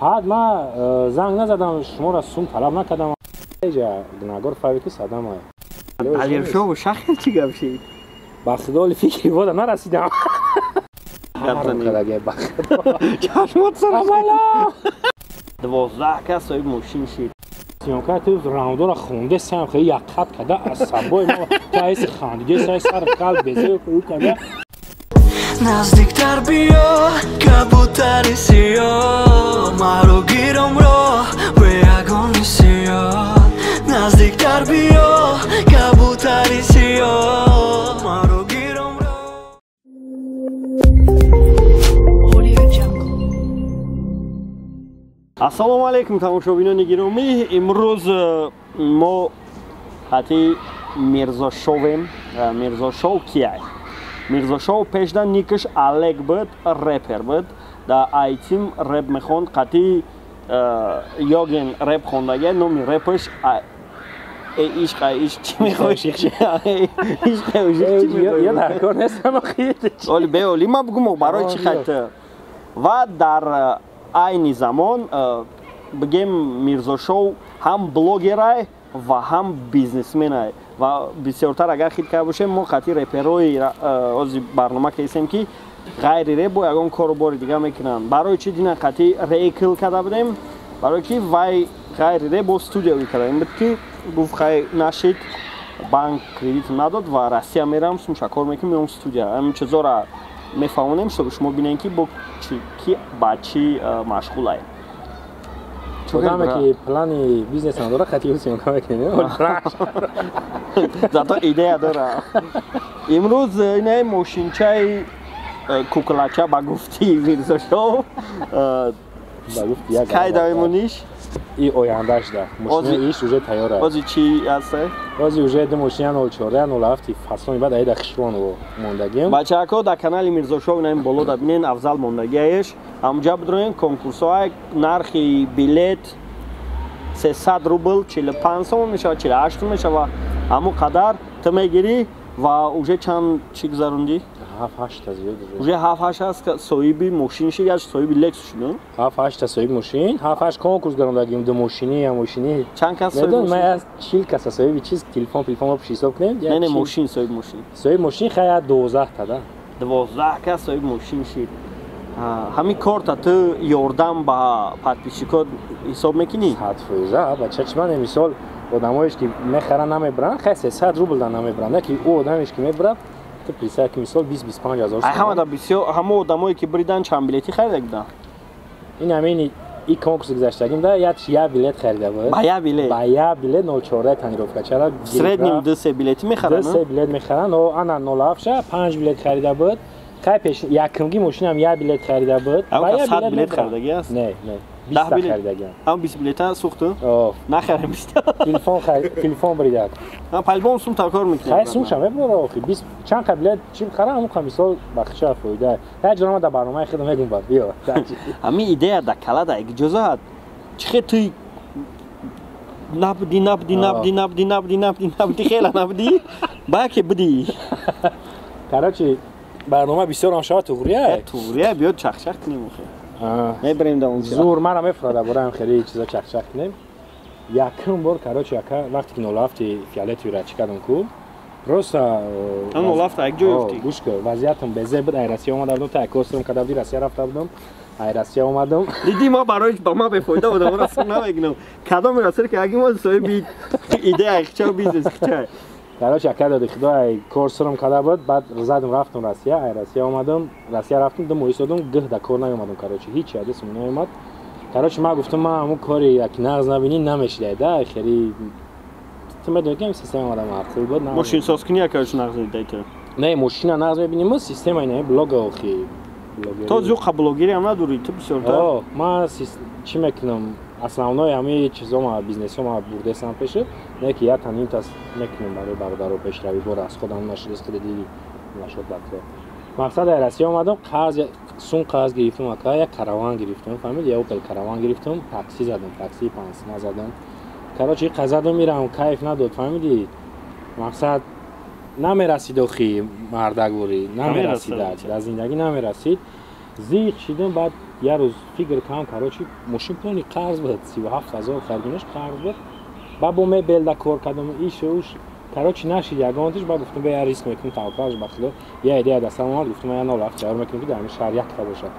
Ҳад ма занг назадам, шуморо сум талаб накардам. Ҷа гунагор фавит ки садам. Алиршову шахр чӣ гап шид? Ба худоли фикри вода нарасидам. Чашмот сар. 12 кас соҳиби мошин шид. Съёмка ту раундора хонде сам хеле як хат када асабои мо таиси хандиде сай сар қалб безе ӯ када. Наздиктар биё, кабутари сиёҳ, маро гиром роҳ бе ягони сиёҳ. Наздиктар биё, кабутари сиёҳ, маро гиром роҳ. Ассалому алайкум, тамошобинони гиромӣ. Имрӯз мо ҳати Мирзошовем. Мирзошов кияй? Мирзошов пешда никаш Олег буд, репер буд. Да айтим реп мехонд, қати Йоген реп хондага, номи репаш ишқ ишқ чӣ мехоҳӣ? Ишқ ишқ чӣ мехоҳӣ? Я дар кор нестам охи. Оли беоли ма бугум барои чӣ хат. Ва дар айни замон бигем Мирзошов ҳам блогерай ва ҳам бизнесменай. Ва бисёртар агар хит карда бошем, мо қати реперои ози барнома кесем ки ғайри реп бо ягон кору бори дига мекунанд. Барои чӣ дина қати рейкл карда будем? Барое ки вай ғайри реп бо студия карда ин буд ки гуфт хай нашид, банк кредит надод ва Россия мерам, сумша кор мекунем, меом студия. Ҳамин чизора мефаҳмонем, чтобы шумо бинед ки бо ки ба чӣ машғулай. Одаме ки плани бизнес надора, хати съёмка мекунем. Зато идея дора. Имрӯз инаи мошинчаи куклача ба гуфти Мирзошов. Ба гуфти як кай давемониш? И ояндаш да. Мошини иш уже тайёр аст. Ози чӣ аст? Ози уже ду мошина 04 07 фасони баъд аида хишвон мондагим. Бачаҳако дар канали Мирзошов инаи боло да бинен афзал мондагиаш. Ҳамҷа бидроен конкурсҳои нархи билет 300 рубл 45 сом мешавад, 48 сом мешавад. Ҳамон қадар ту мегирӣ ва уже чанд чӣ гузарондӣ? 7-8 та зиёд уже. Уже 7-8 аст соҳиби мошин шид, я соҳиби Lexus шуд, 7-8 та соҳиби мошин, 7-8 конкурс гузарондагим, ду мошини, я мошини. Чанд кас соҳиби мошин? Ман аз 40 кас соҳиби чиз, телефон пеш ҳисоб кунем. Не, не, мошин, соҳиби мошин. Соҳиби мошин хай 12 та да. 12 кас соҳиби мошин шид. Ҳамин корта ту ёрдам ба подписчикот ҳисоб мекунӣ? 100%. Бача чӣ ман мисол одамоеш ки мехаранд намебаранд, хай 300 рубл да намебаранд, яки ӯ одамеш ки мебарад, ту присай ки мисол 20-25 ҳазор. Ай ҳамада бисёр ҳама одамое ки бридан чанд билети харида буданд? Ин ҳамин и конкурс гузаштагим да як билет харида буд. Ба як билет? Ба як билет 04 тонировка чара. В среднем 2-3 билети мехаранд? 2-3 билет мехаранд, о ана 07 5 билет харида буд. Хай пеш якимги мошинам як билет харида буд. Ба як 100 билет харидаги аст? Не, не. 20 харидаги. Ҳам 20 билета сӯхту? О. Нахарем 20. Телефон хар, телефон бридак. Ҳам палбом сум такор мекунем. Хай сум шам мебара охи. 20 чанд қа билет чӣ харам, ҳамон қа мисол бахша фоида. Ҳар ҷо ма дар барномаи худам мегум бад биё. Ҳамин идея да кала да иҷозат. Чӣ ту набди набди набди набди набди набди набди хела набди баке биди. Короче, барнома бисёр ҳам шавад туғрия. Туғрия биё чахчах кунем охи. Мебарем да онҷо. Зур мара мефурада борам хеле чизо чахчах кунем. Якум бор короче яка вақте ки 07 фиолетовиро чӣ кардам ку? Просто 07 як ҷо ёфтӣ. Гӯш кун, вазъиятам безе буд, ай Россия омада будам, та косрам карда будӣ, Россия рафта будам. Ай Россия омадам. Дидӣ ма барои ба ма бефоида будам, ора сум намегинам. Кадом Россия ки аги мо соҳиби идея хча бизнес хча. Короче, ака доди худо ай кор сирам карда буд, баъд задам рафтам Россия, ай Россия омадам, Россия рафтам, ду моҳ истодам, гӯҳ да кор наомадам, короче, ҳеч адесам наомад. Короче, ман гуфтам, ман ҳамун кори як нағз набинӣ намешидай, да, хеле ту медонӣ ки ҳамин система омада маъқул буд. Мошинсозкунӣ короче нағз дидай ту? Не, мошина нағз мебинем, система ина блога охи. То зуқа блогери ҳам надорӣ, ту бисёртар? О, ман чӣ мекунам? Основной ҳамаи чизома, бизнесома бурдесам пеши, не ки як таним тас мекунам барои бародаро пешравӣ бора аз худам нашудест худи диди нашуд бакло. Мақсад ай Россия омадам, қарз сум қарз гирифтам, ака як караван гирифтам, фаҳмид, як Opel караван гирифтам, такси задам, такси пансина задам. Короче, қазадам мирам, кайф надод, фаҳмидӣ? Мақсад намерасид охи мардагурӣ, намерасид, дар зиндагӣ намерасид. Зиқ шидам, баъд Я рӯз фикр кардам, короче, мошин полный қарз буд, 37 000 харидонаш қарз буд. Ба бо мебелда кор кардам, иш уш, короче, нашид ягонтиш. Ба гуфтам, бе я риск мекунам, таваккалш ба Худо. Я идея дастам омад, гуфтам, я 07 тайёр мекунам, ки дар ҳамин шаҳр якта бошад.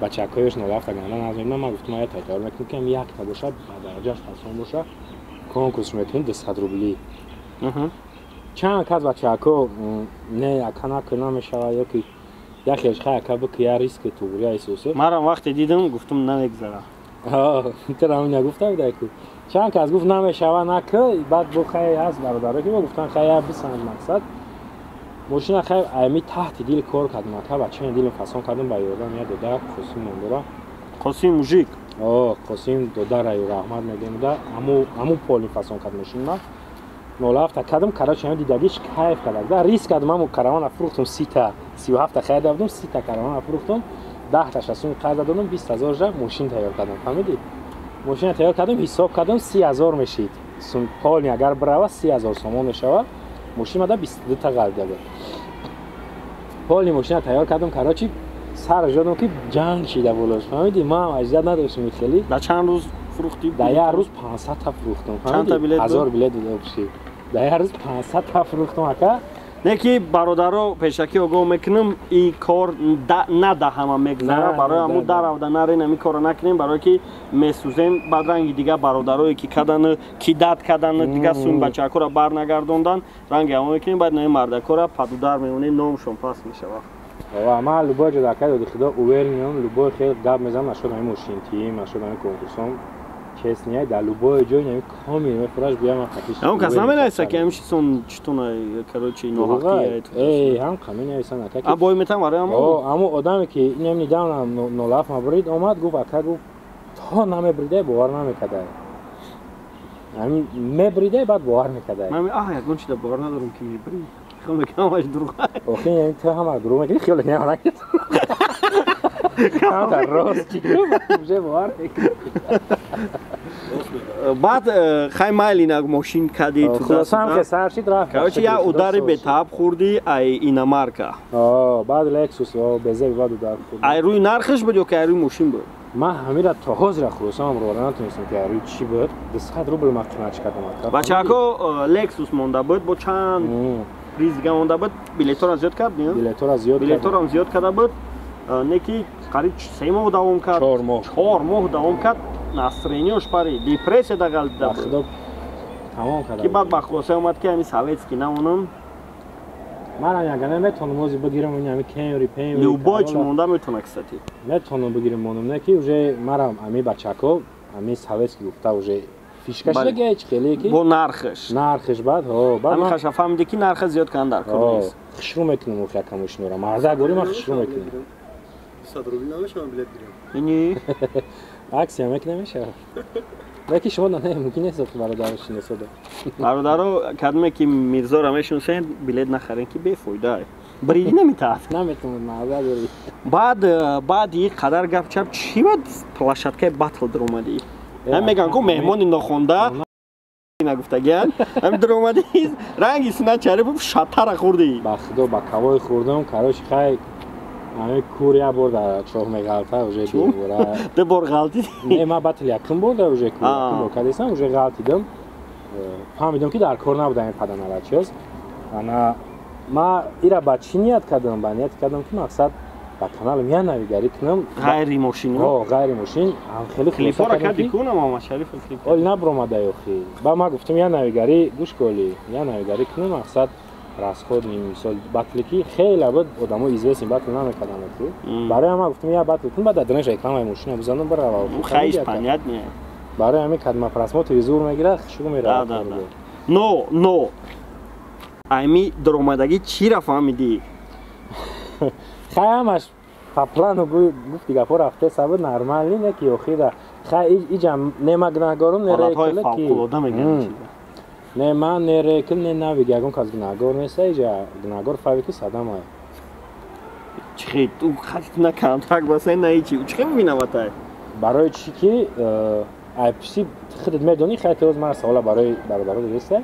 Бачакҳояш 07 ганда наз мебинам. Ман гуфтам, я тайёр мекунам, ки якта бошад, ба дараҷааш фасон боша, конкурс мекунем 200 рубли. Чанд кас бачаҳако не, ака, накун, намешавад, ё ки яхеш хай, ака, бики, я риски туғри айсосу. Марам вақте дидам, гуфтам, намегзара. Тра ҳамина гуфта буда ку. Чанд кас гуфт, намешава, наки. Баъд бо хай ҳаст бародаро, ки гуфтан, хай, я бисанҷ. Мақсад, мошина хай ами таҳти дил кор кардам, ака, бачаи дилм фасон кардам ба ёрдам я дода Қосим ном дора. Қосим мужик. О, Қосим додараю раҳмат мегӯем да, аму поли фасон кард мошинма. 07 кардам, короче, ҳам дидагиш кайф кардак да, риск кардам, аму каравана фурӯхтум, 30-та, 37-та харида будам, 30-та каравана фурӯхтум, 10-та шасум қарз додам, 20 000 жа мошин тайёр кардам, фаҳмидӣ? Мошина тайёр кардам, ҳисоб кардам, 30 000 мешид. Полный агар бирава, 30 000 сомон мешавад. Мошин мада 22-та ғалбида буд. Полный мошина тайёр кардам, короче, сар жодам, ки ҷанг шида болош, фаҳмидӣ? Ман аҷдад надоштам хеле. Дар чанд рӯз фурӯхтӣ? Дар як рӯз 500-та фурӯхтам. Чандта билет? 1000 билет буд общий. Дар як рӯз 500-та фурӯхтам, ака. Не ки, бародаро, пешакӣ огоҳ мекунам, ин кор на да ҳама мегзара. Барои ҳамун даравда нарен, ҳамин корро накунем, барое ки месӯзем. Баъд ранги дига бародарое ки кадану кидат кадану дига суми бачаҳакоро бар нагардондан, ранги ҳамо мекунем. Баъд наи мардакора падудар мемонем, номшон паст мешавад. Ва ман любой ҷо дар кайдоди Худо уверен, любой хел гап мезанам нашуд ҳамин мошинтиим, нашуд ҳамин конкурсом, честно, дар любой ҷой ҳамин комил мефураш биям, ман қатиш. Ҳам кас наменависа, ки ҳамин чизон читона, короче, ноҳақӣ? Эй, ҳам қа менависанд, ака. А бой метам барои ҳамо. Ҳамо одаме, ки инам недавно 07 мабрид, омад, гуфт, ака, гуфт, то намебридай, бовар намекардай. Ҳамин мебридай, баъд бовар мекардай. Ман ягон чиза бовар надорам, ки мебрӣ. Хел мекунам, ҳамаш дурӯғ. Охи, яъне ту ҳама дурӯғ мекунӣ, хел мекунам, ҳама рост чӣ уже бовар мекунӣ. Баъд хай, майли, на мошин кади. Хулосам ки сар шид, рафт. Короче, як удари бетааб хӯрдӣ ай иномарка. Баъд Лексус безеби, баъд удар хӯрдам. Ай рӯи нархаш буд ё ки ай рӯи мошин буд? Ман ҳамира то ҳозира хулосамам ровара натонистам, ки ай рӯи чӣ буд. 200 рубл ман қиматш кардам. Бачаҳако, Лексус монда буд, бо чанд приз дига монда буд. Билетора зиёд кард? Билетора зиёд. Билеторам зиёд карда буд. Не ки қариб 3 моҳ давом кард. 4 моҳ. 4 моҳ давом кард, настроение ш пари, депрессия дагалида буд, тамом карда. Ки баъд ба хулоса омад, ки ҳами советский намонам. Манам ягона метавонам ози бигирам ами Кемри, Пемри. Любой чи монда метавона, кстати. Метавонам бигирам, монам, не ки уже марам ами бачако ами советский гуфта, уже фишка шуда ҳеч хеле ки. Бо нархаш. Нархаш баъд, ҳо, баъд ҳами хаша фаҳмиди, ки нарха зиёд кардан дар кор нест. Хушрӯ мекунам, охи, яка мошинора марза гори ман хушрӯ мекунам. 100 рубл намешавам билет гирам? Ини. Акция мекунам, мешавад. Леки шумо не, мумкин нест, бародаро шиносода. Бародаро, кадме ки Мирзоро мешиносед, билет нахарен, ки бефоида, бриди наметаҳад. Наметавонад, мағза дори. Баъд ин қадар гапчап, чӣ бад площадка и батл даромадӣ? Ҳам мегӯянд, ку меҳмони нохонда нагуфтагиян, ҳам даромадӣ, ранги Сунат Шарипов шатара хӯрдӣ. Ба Худо, ба кавои хӯрдам, короче, хай, ҳамин кур як бор дар чоҳ меғалта, уже дубора. Ду бор ғалтидӣ? Не, ман батл якум борда уже якум бор кардесам, уже ғалтидам, фаҳмидам, ки дар кор набуда ин қадар чиз. Ана ма ира ба чӣ ният кардам? Ба ният кардам, ки мақсад, ба каналам я навигарӣ кунам. Ғайри мошин. Ғайри мошин. Хеле. Клипора кади кунам, Муҳаммад Шариф клип. Оли набромада охи. Ба ма гуфтам, я навигарӣ, гӯш коли, я навигарӣ кунам, мақсад, расход, мисол, батле ки хеле буд, одамо известный батл намекарданд ку. Барои ҳама гуфтам, я батл кун, баъд дар рекламаи мошина бизанам, барава. Хайш, понятно. Барои ҳамин кадма просмотр и зур мегирад, шурӯъ меравад. Но ами даромадагӣ чира фаҳмидӣ? Хай, ҳамаш по плану гуфти гапҳо рафте сабуд, нормально, не ки охира хай, иҷам не ма гунаҳгорум, не ҳолатҳои фавқулода мегӯянд. Не ман, не рекл, не навиг, ягон кас гунаҳгор неста. Иҷа гунаҳгор фави ки садамай. Чихе ту хат на контракт басай, на ҳичи, чихе бибинаватай? Барои чӣ ки айпси худат медонӣ. Хай, теоз ман савола барои бародаро додеста.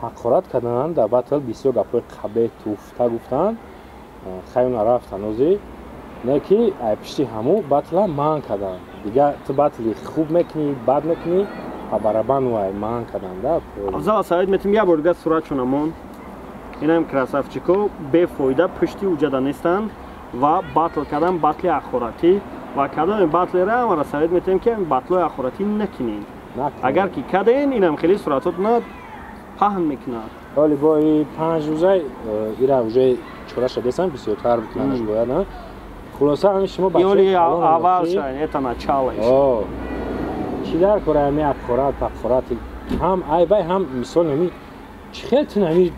Ҳақорат карданд дар батл, бисёр гапҳои қабеҳ, туфта гуфтанд. Хай, уна рафт ҳанӯзи. Не ки ай пишти ҳаму батла ман кардам. Дига ту батли хуб мекунӣ, бад мекунӣ, ба барабан вай ман кардам да. Афзал, совет метим як бор дига суратшон амон. Инам красавчико бефоида пушти уҷада нестанд ва батл кардан, батли ахоратӣ ва кардани батлера ҳамара совет метиҳем, ки батлои ахоратӣ накунед. Агар ки карден, инам хеле суратотона паҳн мекунад. Оли бо и 5 рӯза ира уже чораша десам, бисёртар бикунанаш бояд. А хулоса, ҳами шумо Ёли аввал ша, это начало. Чӣ дар кора ҳами аққорат паққорат, ҳам айбай, ҳам мисол нами чӣ хел ту нами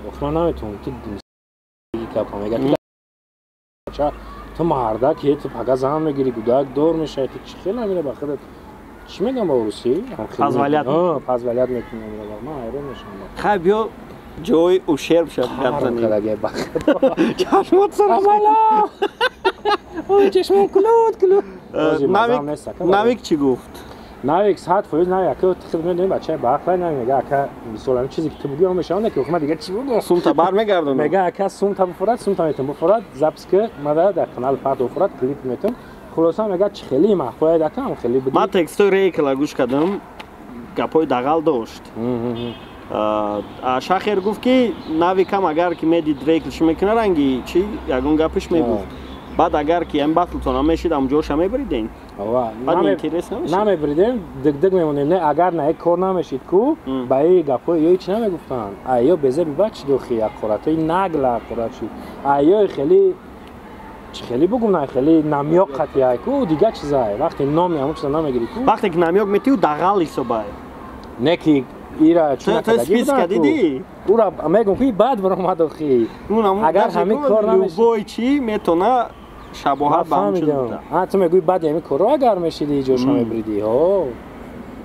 ох, ман наметавонам ту капа мега ки ту мардаки, ту пага зан мегири, гудак дор мешавӣ, ту чӣ хел амира ба худат чӣ мегам ба урусӣ? Позволять. Позволять мекунӣ амира, ман ҳайрон мешавам. Хай, биё ҷои ущерб шаб гап занем. Чашмот сар. Чашмон кулуд кулуд. Навик чӣ гуфт? Навик 100%. Навик ака, худ медонӣ, бачаи баақлай. Навик мега: «Ака, мисол, ҳамин чизе ки ту бугӯи, он мешавад». Ки охи дига чӣ бугӯ? Сумта бармегардонам. Мега: «Ака, сумта буфурад, сумта метам, буфурад, запись ки мада дар канал фард буфурад, клип метам». Хулоса, мега: «Чӣ хеле маъқулад, ака, ам хеле буди». Ман текстои Рейкла гӯш кардам, гапҳои дағал дошт. Шахер гуфт, ки Навикам агар ки медид Рейкл чӣ мекуна, ранги чӣ ягон гапиш мегуфт. Баъд агар ки ам батлтон мешид, амҷоша мебридем? Намебридем, дигдиг мемонем. Не, агар на кор намешид ку, ба и гапҳои ё ҳеч намегуфтанд. Айё безеби бад чӣ дохи аққоратҳои нагла аққорат шид. Айёи хеле чӣ хеле бугум, на хеле намёк қатиай ку, дигар чизай. Вақте номи ҳамон чиза намегирӣ ку. Вақте ки намёк метиҳу, дағал ҳисобай. Не ки ира чун списка дидӣ? Ура мегум ки баъд баромад охи. Агар ҳамин кор намешид, любой чӣ метона шабоҳат ба ҳам чиз. А ту мегӯӣ, баъди ҳамин корро агар мешиди, ҷоша мебридӣ. Ҳо,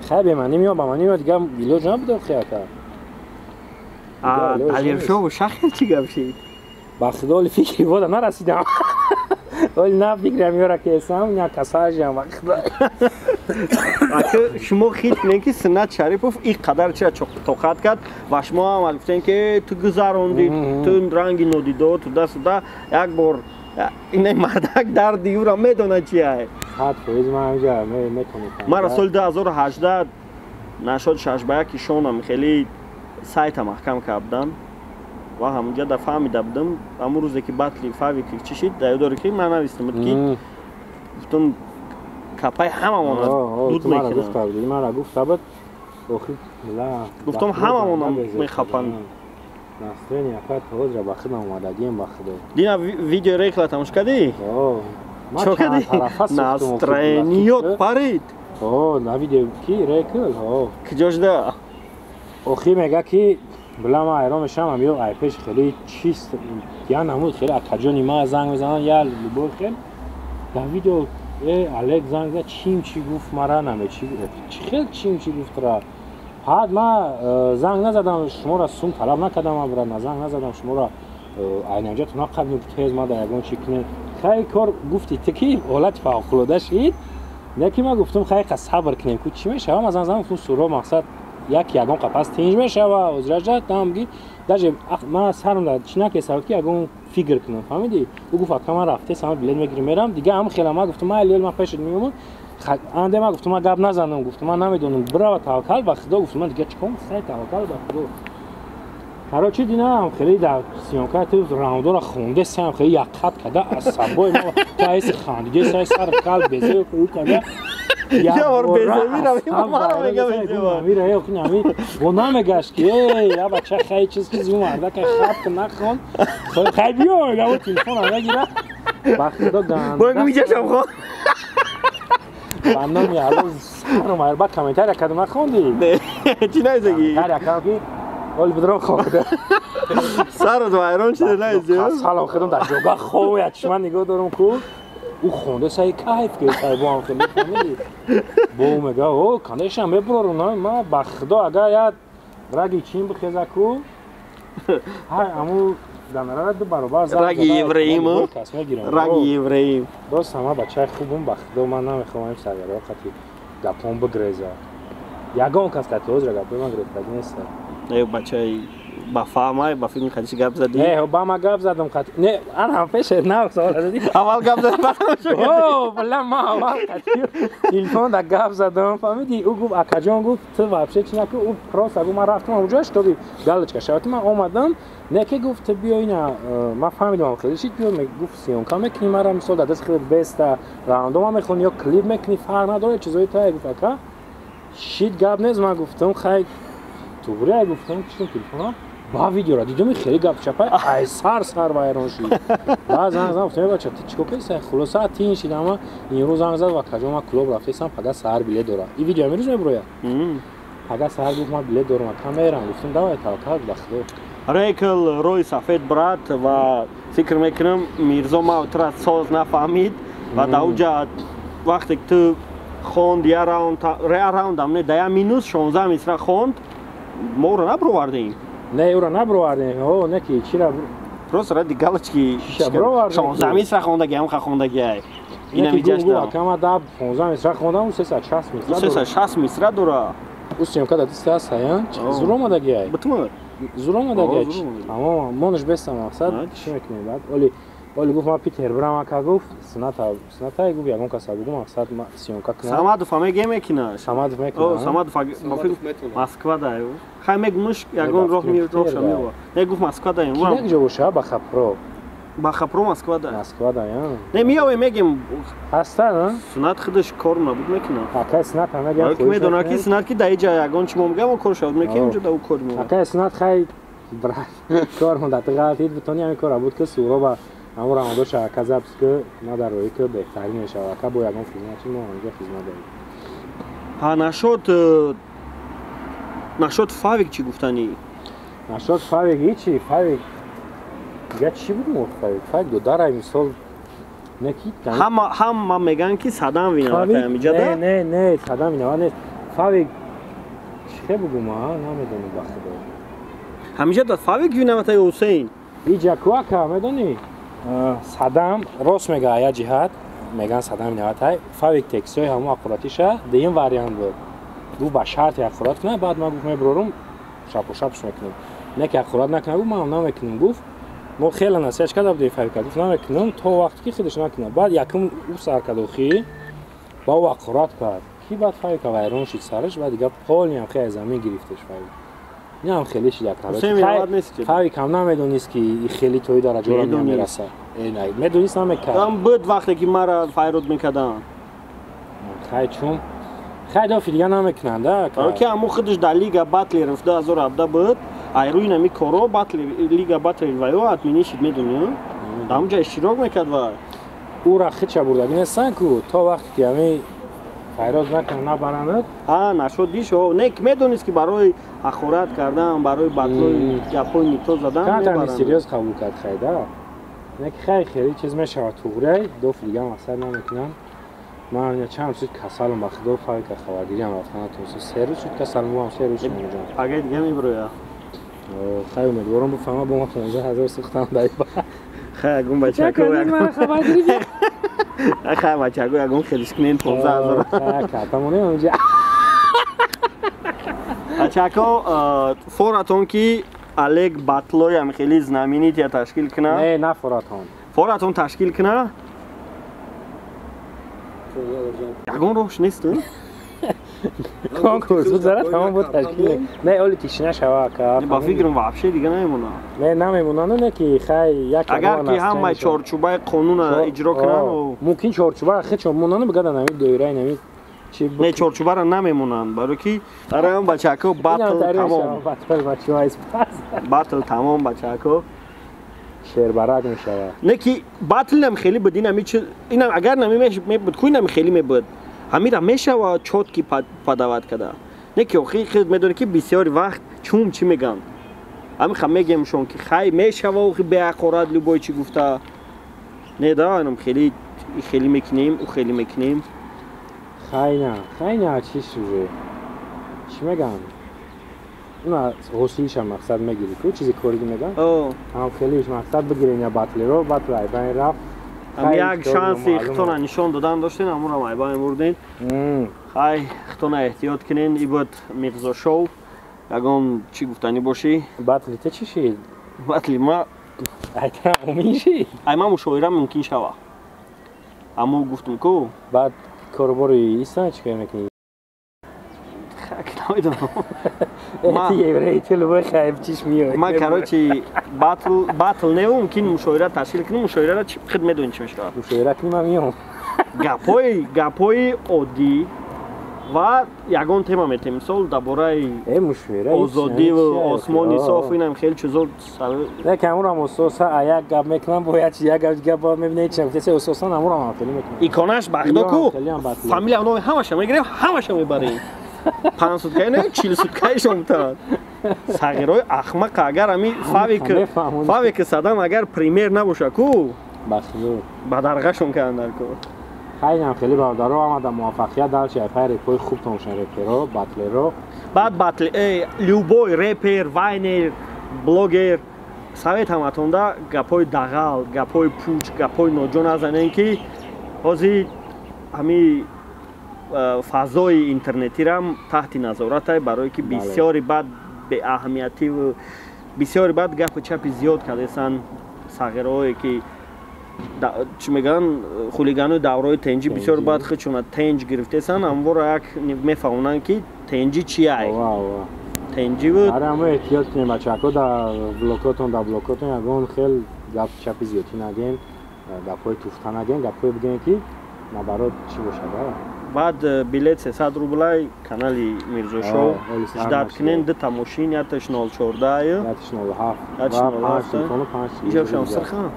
хай, беманӣ мео, ба манӣ мео, дигар илоҷ набуд охи, ака. Алиршову Шахер чӣ гап шид? Ба худо, оли фикри вода нарасидам. Оли на фикри ҳамёра кесам, на касажам, ба худо. Ака, шумо хит кунед, ки Суннат Шарипов ин қадар чира тоқат кард ва шумо ҳам гуфтем, ки ту гузарондӣ, ту ранги нодидо, ту дастуда як бор ина мардак дарди ӯро медонад чия. 100% ман ҳамҷа метонистам. Мара соли 2018 нашод 6-1 шонам хеле сайта маҳкам кардам ва ҳамунҷа да фаҳмида будам. Ҳамун рӯзе ки батли Фавики чӣ шид, да ёд дорӣ, ки ман навистам буд, ки гуфтам, капаи ҳамамона дуд мекунам. Мара гуфта буд охи. Гуфтам, ҳамамона мехапанд. Настроение ака ҳозира ба худам омадагием, ба худо. Дина видео Рейкла тамош кардӣ? Чо кардӣ? Настроениёт парид. О, на видео ки Рейкл, о. Куҷо шуда? Охи мега, ки била, ман ҳайрон мешавам, ам ё айпеш хеле чист, я намуд, хеле акаҷони ма занг мезананд, я любой хел дар видео Олег занг зад, чим чӣ гуфт, мара наме чӣ хел, чим чӣ гуфт ра. Ҳад ма занг назадам шуморо, сум талаб накардам, брат, на занг назадам шуморо, айнаҷа ту нақаб тез ма дар ягон чӣ кунем. Хай, кор гуфти ту, ки ҳолати фавқулода шид, не ки ма гуфтум, хай, қа сабр кунем ку, чӣ мешава. Ма занг задам, гуфтум, суро мақсад як ягон қапас тинҷ мешава озираҷа там ги. Даже ма сарам да чӣ накесавад, ки ягон фикр кунам, фаҳмидӣ? Ӯ гуфт: «Ака, ман рафте сама билет мегирим, мерам». Дига ҳам хела ма гуфтум, ма лел ма пешат меомад, анде ма гуфтум, ма гап назанам, гуфтум, ман намедонам, бирава, таваккал ба худо. Гуфтум, ман дига чӣ ком, хай, таваккал ба худо. Короче, динам хеле дар съёмка ту раундора хонде, сам хеле яққат када, асабои ма таиси хандиде, сай сар кал безе ӯ када. Я бор безе мира, мара мега. Мира ё кунами бо намегашт, ки эй, я бача, хай, чиз чиз, ӯ мардака хат ки нахон, хай, биё, я телефона мегира, ба худо, ганда. Бо миҷашам хон. Ба номи Алло, саром. Баъд комментария кардам, нахондӣ? Чӣ нависагӣ? Комментария кардам, ки оли бидро хонда. Сарат вайрон шуда, нависи? Салом, худам дар ҷога ховя, чӣ ман нигоҳ дорам ку, ӯ хонда, саи кайф гирифта, бо ҳам хеле, фаҳмидӣ, бо ӯ мега: «О, конечно, мебурорум». Ма ба худо, агар як раги чин бихеза ку, ҳай, аму данарара ду баробар. Раги евреим. Раги евреим. Рост, ҳама бачаи хубум, ба худо, ман намехоҳам сагаро қати гапон бигреза, ягон кас қати ҳозира гапои ман гирифтагӣ неста. Э, бачаи Ба фаҳмай, ба филми хадиши гап задӣ? Не, ба ма гап задам қати. Не, ан ҳам пеше нав савол задӣ. Аввал гап задӣ, баъд тамошо кардӣ. О, бала ма аввал қати телефон да гап задам, фаҳмидӣ? Ӯ гуфт, акаҷон гуфт, ту вообще чи наку, ӯ просто гуфт, ман рафтам онҷо, чтобы галочка шавад, ман омадам, не ки гуфт, ту биё ина, ман фаҳмидам хеле шид, биё, гуфт, съёмка мекунӣ мара, мисол дар дасти худат беста раундома мехонӣ ё клип мекунӣ, фарқ надорад, чизои тая, гуфт, ака, шид гап нест, ман гуфтам, хай, туғрия гуфтам, чистам телефона, ба видеора дидам, хеле гап чапай, ай сар сар вайрон шид. Баъд занг задам, гуфтам, бача, ту чикор кардӣ? Хулоса тин шид, ама имрӯз занг зад ва каҷо ман клуб рафтесам, пага саҳар билет дора. Ин видео имрӯз меброяд. Пага саҳар гуфт, ман билет дорам, ака мерам. Гуфтам, давай таваккал ба Худо. Рекл рӯи сафед брат ва фикр мекунам Мирзо ма тура соз нафаҳмид ва дар уҷа вақте ки ту хонд я раунд, я раундам не, да я минус 16 мисра хонд, мо ӯро набровардем. Не, ӯро набровардем. О, не ки чира просто ради галочки Чиша бровардем? 16 мисра хондаги, ҳамха хондаги ай. Ина Не ки видяш гу, да. ака, ман да 15 мисра хондам, 360 мисра дорам. 360 мисра дора. Ӯ съёмка да дасти аст, ая? О. Зур омадаги ай. Бутма. Зур омадаги О, ай. зур омадаги. Тамом, монаш беста мақсад, Ҳа. чӣ мекунем баъд? Оли оли гуфт, ман Питер бирам, ака гуфт, сната, сната гуфт, ягон каса бугу мақсад съёмка кунам. Самадов ҳам меге мекина. Самадов мекунад. О, Самадов Самадов метавонад. Москва да. Хай мегумуш ягон Не, роҳ ба ми фикр роҳ Питер, шамева. Не гуфт Москва да. Ки як ҷо боша, ба Хапро. Ба Хапро Москва да. Москва да, я. Не миёве мегем Ҳаста, а? Сунат худаш кор набуд мекина. Акай Сунат ҳам мегам. Ки медона ки Сунат ки дар иҷа ягон чи мо мегам, кор шавад мекунем, О. инҷо да ӯ кор меояд. Акай Сунат хай брат, кор муддат ғалтид, бутони ҳамин кора буд ки Суроба ҳамон раундоша ака запись ки ма дар роҳӣ ки беҳтарин мешавад. Ака бо ягон хизмат чи мо ҳамҷо хизмат дорем. Ҳа, нашод нашод Фавик чӣ гуфтанӣ? Нашод Фавик ҳичи, Фавик дига чӣ буд мо Фавик? Фавик додарай мисол не ки Ҳама ҳама меган ки Садам виноват ҳамиҷа не, да. не, не, Садам виноват нест. Фавик чӣ бугум, а? Намедонам ба Худо. Ҳамиҷа да Фавик виноват ё Ҳусейн? Иҷа ку ака, медонӣ? Садам рост мега, я ҷиҳат меган Садам виноват ай. Фавик текстҳои ҳамон аккуратиша дуюм вариант буд. Гуфт ба шарти аккурат кунад, баъд ман гуфт меброрум, шапу-шапш мекунем. Не ки аккурат накунад, гуфт ман намекунам, гуфт мо хеле насиҳат карда будем Фавика, гуфт намекунам то вақте ки худаш накунад. Баъд якум ӯ сар кард охи, ба ӯ аккурат кард. Ки баъд Фавика вайрон шид сараш, баъд дига полниам хеле аз замин гирифтеш Фавик. Инам хеле шид аккурат. Ҳусейн виноват нест ки. Фавик ҳам намедонист ки хеле тои дараҷаро Медонист. намераса. Э, не, медонист намекард. Ам буд вақте ки мара файрод мекарданд. Хай чун хай дофи дига намекунанд, а? Барои ки ҳамон худаш дар лига батлер 2017 буд, ай рӯи нами коро батлер лига батлер ва ё админи шид медонӣ? Дар ҳамон ҷа иштирок мекард ва Ӯра хича бурдагӣ нестанд ку то вақте ки ҳами файроз накунанд набаранд. Ҳа, нашод диш, о, не ки медонист ки барои ҳақорат кардан, барои батлои гапҳои нито задан Камтар мебаранд. серьёз қабул кард хайда. Не ки хай хеле чиз мешавад туғрай, дофи дига мақсад намекунанд. Ман чанд рӯз шуд касалам ба Худо, Фавика хабаргириам рафтан натонистам. Се рӯз шуд касалам, буам се рӯз шуд онҷо. Пагай дига меброя. Хай умедворам бифаҳмам, бо ман 15 000 сӯхтам дар ба. Хай ягон бачако Мара хабаргирӣ бия. хай бачако ягон хелиш кунен 15 000. Хай картамонем онҷа. Бачако, форатон ки Олег батлоям хеле знаменития ташкил куна. Не, на форатон. Форатон ташкил куна. Ягон роҳш нест? Конкурс гузарад, тамом буд ташкил. Не, оли тишина шава ака. Ба фикрам вообще дига намемонад. Не, намемонанд, не ки хай як Агар ки ҳамаи чорчӯбаи қонуна иҷро кунанд, мумкин чорчӯба хечо монанд бигадан ҳамин доираи нами чи не чорчӯбара намемонанд, барои ки барои бачако батл тамом. Батл бачаҳо испас. Батл тамом бачако. Шербарак мешавад. Не ки батлам хеле буд, инами чи инам агар нами мебуд, ку инами хеле мебуд. Ҳамира мешава чётки подавать када. Не ки охи хел медонӣ ки бисёри вақт чум чӣ меган. Ҳамин ха мегемшон ки хай мешава охи беҳақорат любой чӣ гуфта. Не да, инам хеле хеле мекунем, ӯ хеле мекунем. Хай на, хай на, чиш уже. Чӣ меган? Уна ҳосилиша мақсад мегирӣ ку чизи кориги меган? О, Ҳам хелиш мақсад бигирен я батлеро, батл айбайн рафт. Ҳам як шанси хитона нишон додан доштен, ҳамонам айбайн бурден. Хай, хитона эҳтиёт кунен, и буд Мирзо шоу. Ягон чӣ гуфтанӣ бошӣ? Батли те чӣ шид? Батли ма айтам мумин шид. Ай ма мушоира мумкин шава. Аммо гуфтум ку. Баъд корубори иста чӣ кор мекунӣ? Намедонам. Еврей ту любой хайб чиш миёяд. Ма короче батл не мумкин мушоира ташкил кунем, мушоираро худ медонӣ чӣ мешавад. Мушоира кунем ман миём. Гапҳои оддӣ ва ягон тема метем. Мисол дар бораи озодиву осмони соф инам хеле чизо. Не, амурам асоса як гап мекунам, бо як як гап мебинед чӣ гуфтеса асосан амурам хеле мекунам. Иконаш бахдо ку фамилия номи ҳамаша мегирем, ҳамаша мебарем. 5 суткаи не, 40 суткаишон бутанд. Сағирои ахмақа агар ами фавик садам агар пример набоша ку ба дарғашон карданд ку. Хайнам хеле бародаро омада муваффақият дар чи айпай репои хуб тоншан реперо, батлеро. Баъд батл любой репер, вайнер, блогер совет ҳаматонда гапҳои дағал, гапҳои пуч, гапҳои ноҷо назанен ки ҳозир ҳами фазои интернетирам таҳти назоратай, барое ки бисёри баъд беаҳамиятиву бисёри баъд гапу чапи зиёд кардесан сағираое ки чӣ мегӯянд хулиганои давраи тенҷӣ бисёр баъд худшона тенҷ гирифтесан, амвора як мефаҳмонанд ки тенҷӣ чиай. Тенҷӣ буд. Аре, мо эҳтиёт кунем бачаҳако, дар блокотон, дар блокотон ягон хел гап чапи зиёдтӣ нагем, гапҳои туфта нагем, гапҳое бигӯем ки наоборот чӣ бошад. Баъд билет 300 рублай канали Мирзошоу ждат кунен, дута мошин, яташ 014 яташ 07 яташ 07. Ижошам сирхан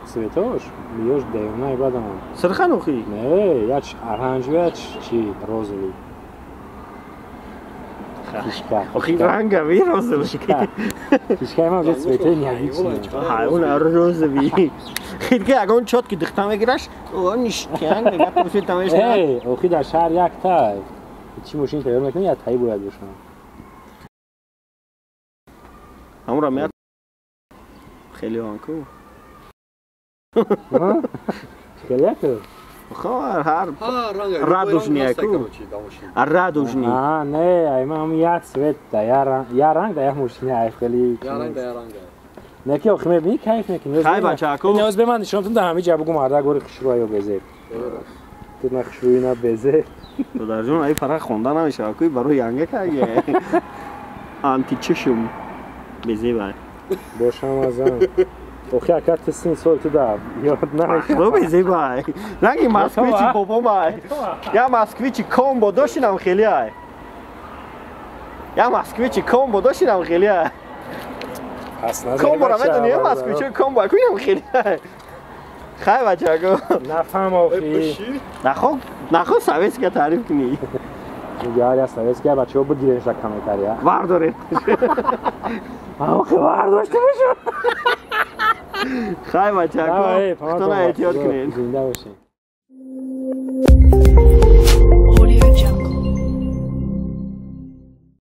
цветош ёш девна ибадам. Сирхан охи? Не, яч оранжевый, яч чи розовый. Фишка. Охи ранговый розовый. Фишка ма уже цветы необычные. Ха, он розовый. Хидки ягон чётки дихта мегираш, о ништяк, мега профит мешна. Эй, охи дар шаҳр якта. Чи мошин тайёр мекунӣ, я таи бояд бошам. Ҳамура меяд хеле онку. Хеле яку? Хо, ҳар радужный ку. Радужный. А, не, ай мам я цвет да я ранг да я мошина ай хеле. Я ранг да я ранг. Не ки охи мебини кайф мекунӣ. Хай бачаку. Ниёз ба ман нишон да ҳами ҷа бугу марда гори хушрӯ ё безе. Ту на хушрӯи на безе. Додарҷон, ай фара хонда намешава ку барои янга каге. Античишум безе бай. Бошам азан. Охи акар ту син сол ту да ёд намешава. Хуб безе бай. Ранги москвичи бобо бай. Я москвичи комбо дошинам хеле ай. Я москвичи комбо дошинам хеле ай. Комбо ра медонӣ москвичи комбо кунам хеле ай. Хай бачаго. Нафаҳм охи. Нахо советска таъриф кунӣ. Мегӯяд я советска бачаҳо бигирен ша комментария. Вардоред. Охи вардошта бошам. Хай бачако, худтона эҳтиёт кунед. Зинда бошед.